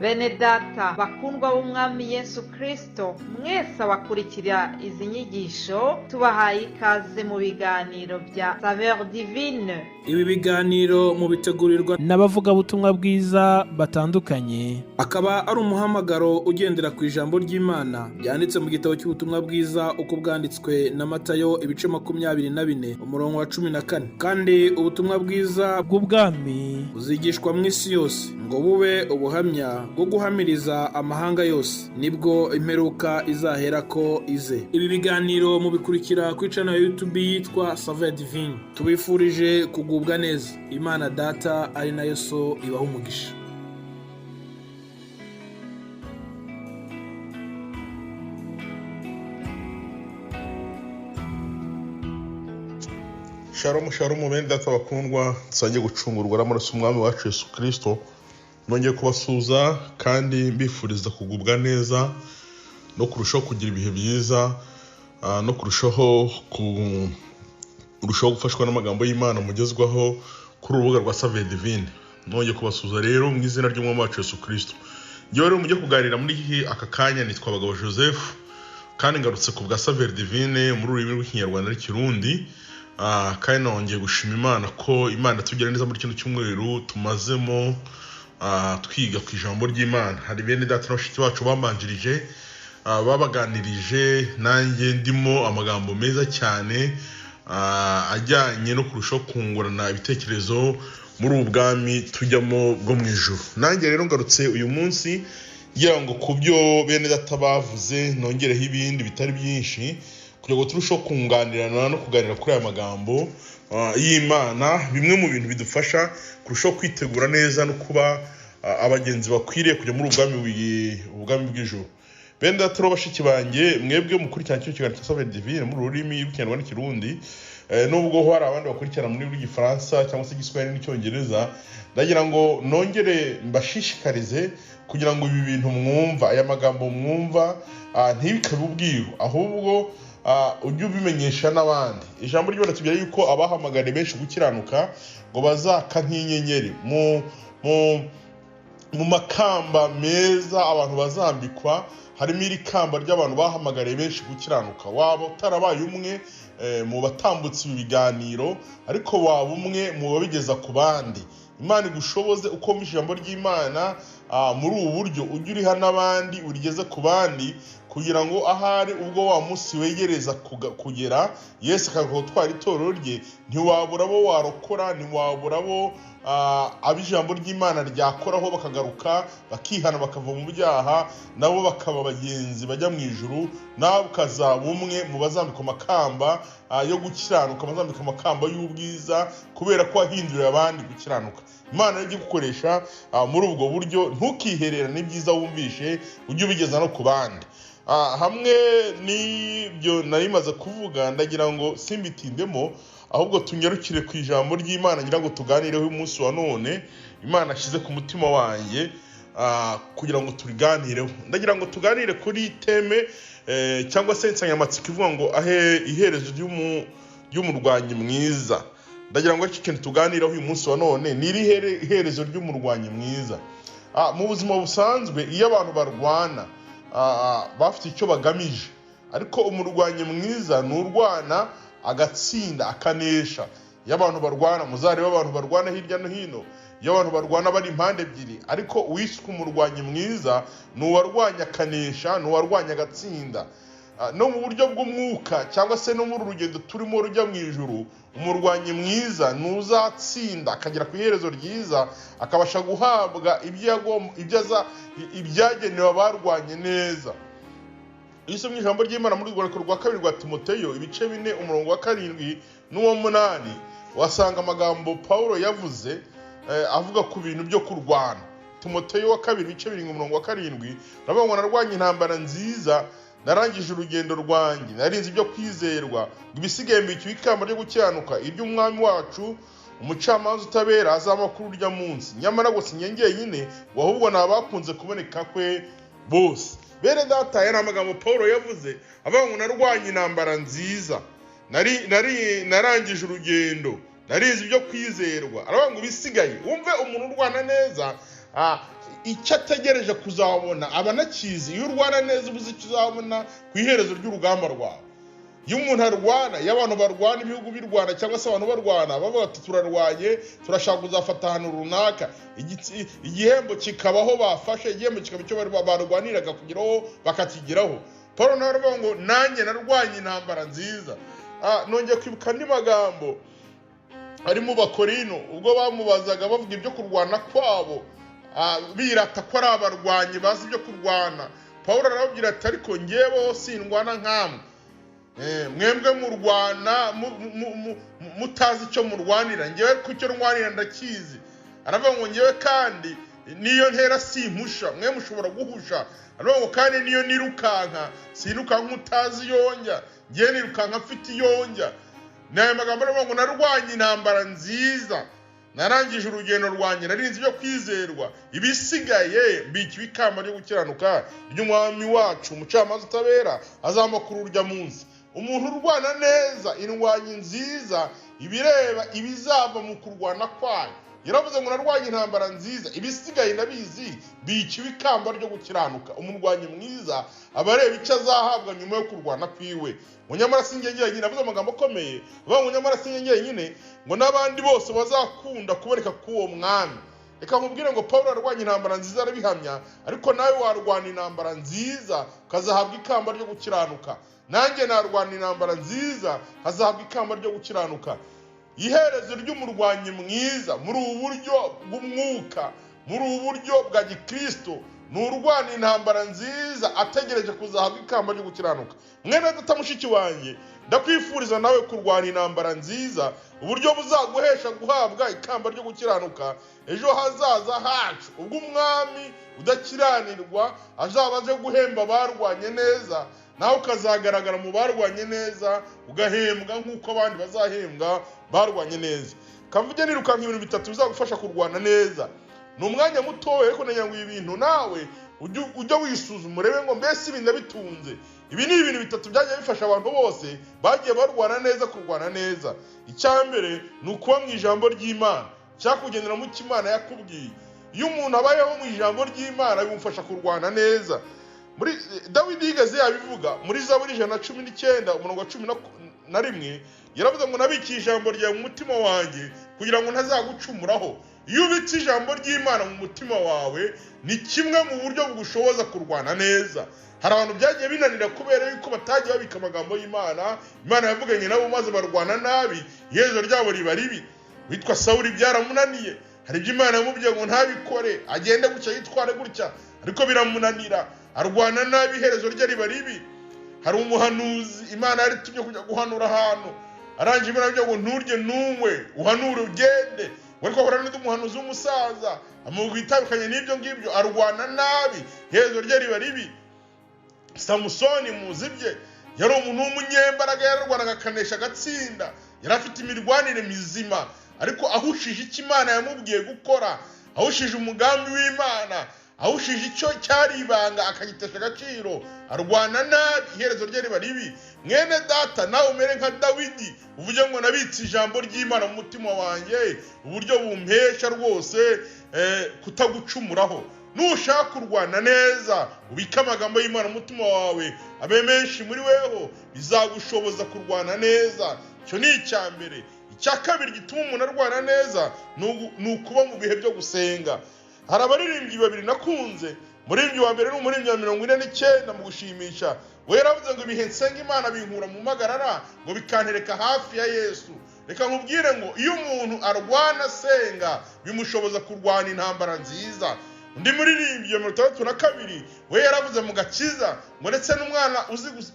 Bene data bakundwa b'Umwami Yesu Kristo, mwese abakurikira izi nyigisho, tubahaye ikaze mu biganiro bya Saveur Divine. Ibi biganiro mubitegurirwa n'abavugabutumwa bwiza batandukanye, akaba ari umuhamagaro ugendera ku ijambo ry'Imana ryanditse mu gitabo cy'ubutumwa bwiza uko bwanditswe na Matayo, ibice 24, umurongo wa 14. Kandi ubutumwa bwiza bw'ubwami buzigishwa mu isi yose ngo bube ubuhamya bwo guhamiriza amahanga yose, nibwo imperuka izaherako ize. Ibi biganiro mubikurikira kuri channel ya YouTube yitwa Saveur Divine. Tubifurije kugubwa neza. Imana Data ari nayo So ibaha umugisha. Shalom, shalom, bene data bakundwa dusangiye gucungurwa n'amaraso umwami wacu Yesu Kristo. Nongeye kubasuhuza kandi mbifuriza kugubwa neza no kurushaho kugira ibihe byiza, no kurushaho gufashwa n'amagambo y'Imana mugezwaho kuri urubuga rwa Saveur Divine. Nongeye kubasuhuza rero mu izina ry'umwami wacu Yesu Kristo. Ngewe rero mujye kuganira muri aka kanya nitwa Bagabo Joseph, kandi ngarutse ku bwa Saveur Divine muri ururimi rw'Ikinyarwanda n'iKirundi. Kandi nongeye gushima Imana ko Imana itugira neza muri kino cyumweru tumazemo twiga ku ijambo ry'Imana. Hari bene data na bashiki bacu bambanjirije, babaganirije, nanjye ndimo amagambo meza cyane ajyanye no kurushaho kungurana ibitekerezo muri ubu bwami tujyamo bwo mu ijuru. Nanjye rero ngarutse uyu munsi ngira ngo ku byo bene data bavuze nongereho ibindi bitari byinshi, kugira ngo turusheho kunganirana no kuganira kuri aya magambo y'Imana, bimwe mu bintu bidufasha kurushaho kwitegura neza no kuba abagenzi bakwiriye kujya muri ubwami bw'ijuru. Bene data rero bashiki banjye, mwebwe mukurikirana kino kiganiro cya Saveur Divine muri ururimi rw'Ikinyarwanda n'iKirundi, nubwo hari abandi bakurikirana muri rw'Igifaransa cyangwa se Igiswahili n'Icyongereza, ndagira ngo nongere mbashishikarize kugira ngo ibi bintu mwumva, aya magambo mwumva, ntibikabe ubwiru, ahubwo ujye ubimenyesha n'abandi. Ijambo ry'Imana tubwira yuko abahamagariye benshi gukiranuka ngo bazaka nk'inyenyeri mu makamba meza abantu bazambikwa, harimo iri kamba ry'abantu bahamagariye benshi gukiranuka. Waba utarabaye umwe mu batambutse ibi biganiro, ariko waba umwe mu babigeza ku bandi. Imana igushoboze uko wumva ijambo ry'Imana muri ubu buryo, ujye uriha n'abandi, urigeze ku bandi, kugira ngo ahari ubwo wa munsi wegereza kugera Yesu akagutwara itorero rye, ntiwabura abo warokora, ntiwabura abo ijambo ry'Imana ryakoraho bakagaruka bakihana bakava mu byaha, nabo bakaba abagenzi bajya mu ijuru. Nawe ukazaba umwe mu bazambikwa amakamba yo gukiranuka, bazambikwa amakamba y'ubwiza kubera ko wahinduriye abandi gukiranuka. Imana ijye igukoresha muri ubwo buryo, ntukihererane ibyiza wumvishe, ujye ubigeza no ku bandi. Hamwe n'ibyo nari maze kuvuga, ndagira ngo simbitindemo, ahubwo tunyarukire ku ijambo ry'Imana ngira ngo tuganireho umunsi wa none Imana ashyize ku mutima wanjye kugira ngo tubiganireho. Ndagira ngo tuganire kuri teme cyangwa se insanganyamatsiko ivuga ngo ahe iherezo ry'umurwanyi mwiza. Ndagira ngo iki kintu tuganireho uyu munsi wa none ni iri iherezo ry'umurwanyi mwiza. Mu buzima busanzwe iyo abantu barwana bafite icyo bagamije, ariko umurwanyi mwiza ni urwana agatsinda akanesha. Iyo abantu barwana, muzarebe abantu barwana hirya no hino, iyo abantu barwana bari impande ebyiri, ariko uwiswe umurwanyi mwiza ni uwarwanya akanesha, ni uwarwanya agatsinda. No mu buryo bw'umwuka cyangwa se no muri urugendo turimo rujya mu ijuru, umurwanyi mwiza ni uzatsinda akagera ku iherezo ryiza, akabasha guhabwa ibyagenewe abarwanye neza. Iyo usomye ijambo ry'Imana muri urwandiko rwa kabiri rwa Timoteyo ibice 4 umurongo wa 7 n'uwa 8, wasanga amagambo Paulo yavuze avuga ku bintu byo kurwana. Timoteyo wa kabiri ibice 7 umurongo wa 7, aravuga ngo narwanye intambara nziza, narangije urugendo rwanjye, narinze ibyo kwizerwa, ibisigaye mbikiwe ikamba ryo gukiranuka, iry'umwami wacu umucamanza utabera azaba kuri urya munsi. Nyamara ngo si njye njyenyine, ahubwo ni abakunze kuboneka kwe bose. Bene data, aya ni amagambo Paulo yavuze avuga ngo narwanye intambara nziza, narangije urugendo, narize ibyo kwizerwa. Aravuga ngo ibisigaye, wumve umuntu urwana neza, icyo ategereje kuzabona aba anakizi. Iyo urwana neza uba uzi icyo uzabona ku iherezo ry'urugamba rwawe. Iyo umuntu arwana, iyo abantu barwana, ibihugu birwana cyangwa se abantu barwana, bavuga ati turarwanye, turashaka kuzafata ahantu runaka, igihembo kikabaho bafashe, igihembo kikaba icyo barwaniraga kugeraho bakakigeraho. Paul nawe aravuga ngo nanjye narwanye intambara nziza. Nongeye kwibuka andi magambo ari mu Bakorino, ubwo bamubazaga bavuga ibyo kurwana kwabo, birata ko ari abarwanyi bazi ibyo kurwana. Paul arababwira ati ariko njyeweho sindwana nkamwe, mwembwe murwana mutazi icyo murwanira, njyewe ko icyo ndwanira ndakizi. Aravuga ngo njyewe kandi niyo ntera simpusha, mwe mushobora guhusha. Aravuga ngo kandi niyo nirukanka sinukanka utazi yonjya, njyewe nirukanka mfite iyonjya. Ni magambo aravuga ngo narwanye intambara nziza, narangije urugendo rwanjye, narinze ibyo kwizerwa, ibisigaye mbikiwe ikamba ryo gukiranuka ry'umwami wacu umucamanza utabera azampa kuri urya munsi. Umuntu urwana neza, indwanyi nziza, ibireba ibizava mu kurwana kwayo. Yaravuze ngo narwanye intambara nziza, ibisigaye ndabizi, bikiwe ikamba ryo gukiranuka. Umurwanyi mwiza aba areba icyo azahabwa nyuma yo kurwana kwiwe. Ngo nyamara si njye njyenyine, avuze amagambo akomeye, avuga ngo nyamara si njye njyenyine, ngo n'abandi bose bazakunda kuboneka k'uwo mwami. Reka nkubwire ngo Paul arwanya intambara nziza arabihamya, ariko nawe warwana intambara nziza ukazahabwa ikamba ryo gukiranuka. Nanjye narwana intambara nziza nkazahabwa ikamba ryo gukiranuka. Iherezo ry'umurwanyi mwiza muri ubu buryo bw'umwuka, muri ubu buryo bwa gikristo, ni urwana intambara nziza ategereje kuzahabwa ikamba ryo gukiranuka. Mwene data mushiki wanjye, ndakwifuriza nawe kurwana intambara nziza, uburyo buzaguhesha guhabwa ikamba ryo gukiranuka ejo hazaza hacu, ubwo umwami udakiranirwa azaba aje guhemba abarwanye neza, nawe ukazagaragara mu barwanye neza, ugahembwa nk'uko abandi bazahembwa barwanye neza. Kamvuge nirukanka ibintu bitatu bizagufasha kurwana neza. Ni umwanya mutoya, ariko nagira ngo ibi bintu nawe ujye wisuzuma urebe ngo mbese ibi ndabitunze. Ibi ni ibintu bitatu byagiye bifasha abantu bose bagiye barwana neza kurwana neza. Icya mbere ni ukuba mu ijambo ry'Imana, cyakugendera mu cyo Imana yakubwiye. Iyo umuntu abayeho mu ijambo ry'Imana bimufasha kurwana neza. Muri Dawidi yigeze yabivuga muri Zaburi 119 umurongo wa 11, yaravuze ngo nabikiye ijambo ryawe mu mutima wanjye kugira ngo ntazagucumuraho. Iyo ubitse ijambo ry'Imana mu mutima wawe ni kimwe mu buryo bugushoboza kurwana neza. Hari abantu byagiye binanira kubera yuko batagiye babika amagambo y'Imana, Imana yavuganye nabo maze barwana nabi, iherezo ryabo riba ribi. Witwa Sawuli byaramunaniye, hari ibyo Imana yamubwiye ngo ntabikore, agende gutya yitware gutya, ariko biramunanira, arwana nabi, iherezo rye riba ribi. Hari umuhanuzi Imana yaritumye kujya guhanura ahantu, arangije Imana ngo nturye ntunywe, uhanure ugende. Ariko ahura n'undi muhanuzi w'umusaza amubwira itandukanye n'ibyo ngibyo, arwana nabi, iherezo rye riba ribi. Samusoni muzi bye, yari umuntu w'umunyembaraga, yararwanaga akanesha agatsinda, yari afite imirwanire mizima, ariko ahushije icyo Imana yamubwiye gukora, ahushije umugambi w'Imana, ahushije icyo cyari ibanga akagitesha agaciro, arwana nabi, iherezo rye riba ribi. Mwene data, nawe umere nka Dawidi, uvuge ngo nabitse ijambo ry'Imana mu mutima wanjye, uburyo bumpesha rwose kutagucumuraho. Nushaka kurwana neza, ubike amagambo y'Imana mu mutima wawe, abe menshi muri weho, bizagushoboza kurwana neza. Icyo ni icya mbere. Icya kabiri gituma umuntu arwana neza ni ukuba mu bihe byo gusenga. Hari abaririmbyi babiri nakunze. Umuririmbyi wa mbere ni umuririmbyi wa 49 mu gushimisha. We yaravuze ngo ibihe nsenga Imana binkura mu magarara, ngo bikantereka hafi ya Yesu. Reka nkubwire ngo iyo umuntu arwana asenga bimushoboza kurwana intambara nziza. Undi muririmbyi wa 62 we yaravuze mu gakiza ngo ndetse n'umwana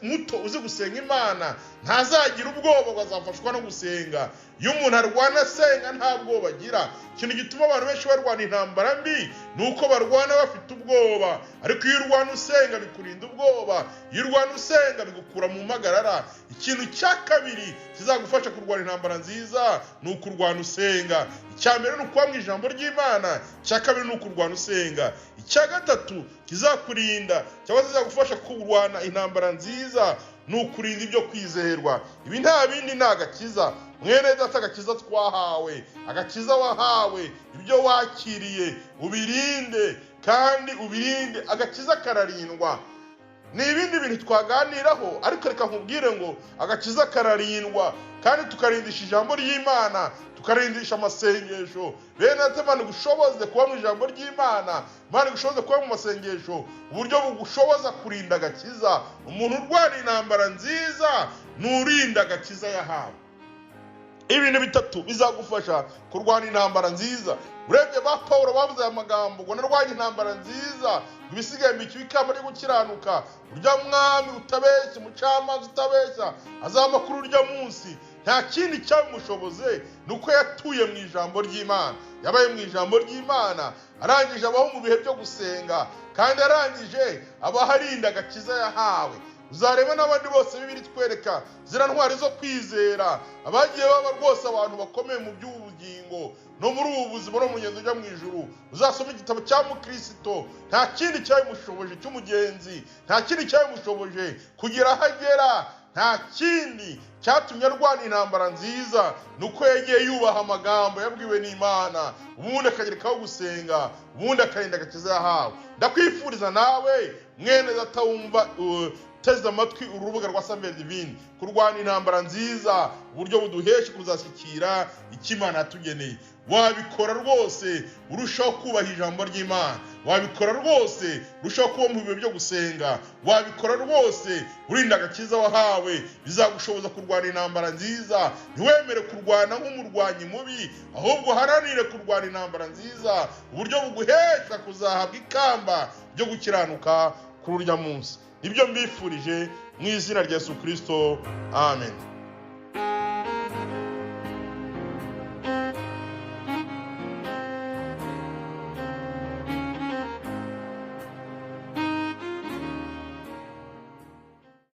muto uzi gusenga Imana ntazagira ubwoba ngo azafashwa no gusenga. Iyo umuntu arwana asenga nta bwoba agira. Ikintu gituma abantu benshi barwana intambara mbi ni uko barwana bafite ubwoba, ariko iyo urwana usenga bikurinda ubwoba, iyo urwana usenga bigukura mu magarara. Ikintu cya kabiri kizagufasha kurwana intambara nziza ni ukurwana usenga. Icya mbere ni ukuba mu ijambo ry'Imana, icya kabiri ni ukurwana usenga. Icya gatatu kizakurinda cyangwa kizagufasha kurwana intambara nziza ni ukurinda ibyo kwizerwa. Ibi nta bindi ni agakiza. Mwene data, agakiza twahawe, agakiza wahawe, ibyo wakiriye ubirinde kandi ubirinde. Agakiza kararindwa. Ni ibindi bintu twaganiraho, ariko reka nkubwire ngo agakiza kararindwa, kandi tukarindisha ijambo ry'Imana, tukarindisha amasengesho. Bene data, Imana igushoboze kuba mu ijambo ry'Imana, Imana igushoboze kuba mu masengesho, uburyo bugushoboza kurinda agakiza. Umuntu urwana intambara nziza ni urinda agakiza yahawe. Ibintu bitatu bizagufasha kurwana intambara nziza. Urebye ba Pawulo bavuze aya magambo ngo narwanye intambara nziza, ibisigaye mbika ikamba ryo gukiranuka. Urya mwami utabeshya, umucamanza utabeshya, azaba kuri urya munsi. Nta kindi cyabimushoboze ni uko yatuye mu ijambo ry'Imana, yabaye mu ijambo ry'Imana, arangije abaho mu bihe byo gusenga, kandi arangije abaho arinda agakiza yahawe. Uzareba n'abandi bose Bibiliya itwereka ziriya ntwari zo kwizera, abagiye baba rwose abantu bakomeye mu by'ubugingo no muri ubu buzima no mu ngendo ujya mu ijuru. Uzasoma igitabo cya Mukristo, nta kindi cyabimushoboje cy'umugenzi, nta kindi cyabimushoboje kugira aho agera, nta kindi cyatumye arwana intambara nziza, ni uko yagiye yubaha amagambo yabwiwe n'Imana, ubundi akagerekaho gusenga, ubundi akarinda agakiza yahawe. Ndakwifuriza nawe mwene data wumva teze amatwi urubuga rwa Saveur Divine, kurwana intambara nziza, uburyo buduhesha kuzashyikira icyo Imana yatugeneye. Wabikora rwose urushaho kubaha ijambo ry'Imana, wabikora rwose urushaho kuba mu bihe byo gusenga, wabikora rwose urinda agakiza wahawe. Bizagushoboza kurwana intambara nziza. Ntiwemere kurwana nk'umurwanyi mubi, ahubwo uharanire kurwana intambara nziza, uburyo buguhesha kuzahabwa ikamba ryo gukiranuka kuri urya munsi. Nibyo mbifurije mu izina rya Yesu Kristo, amen.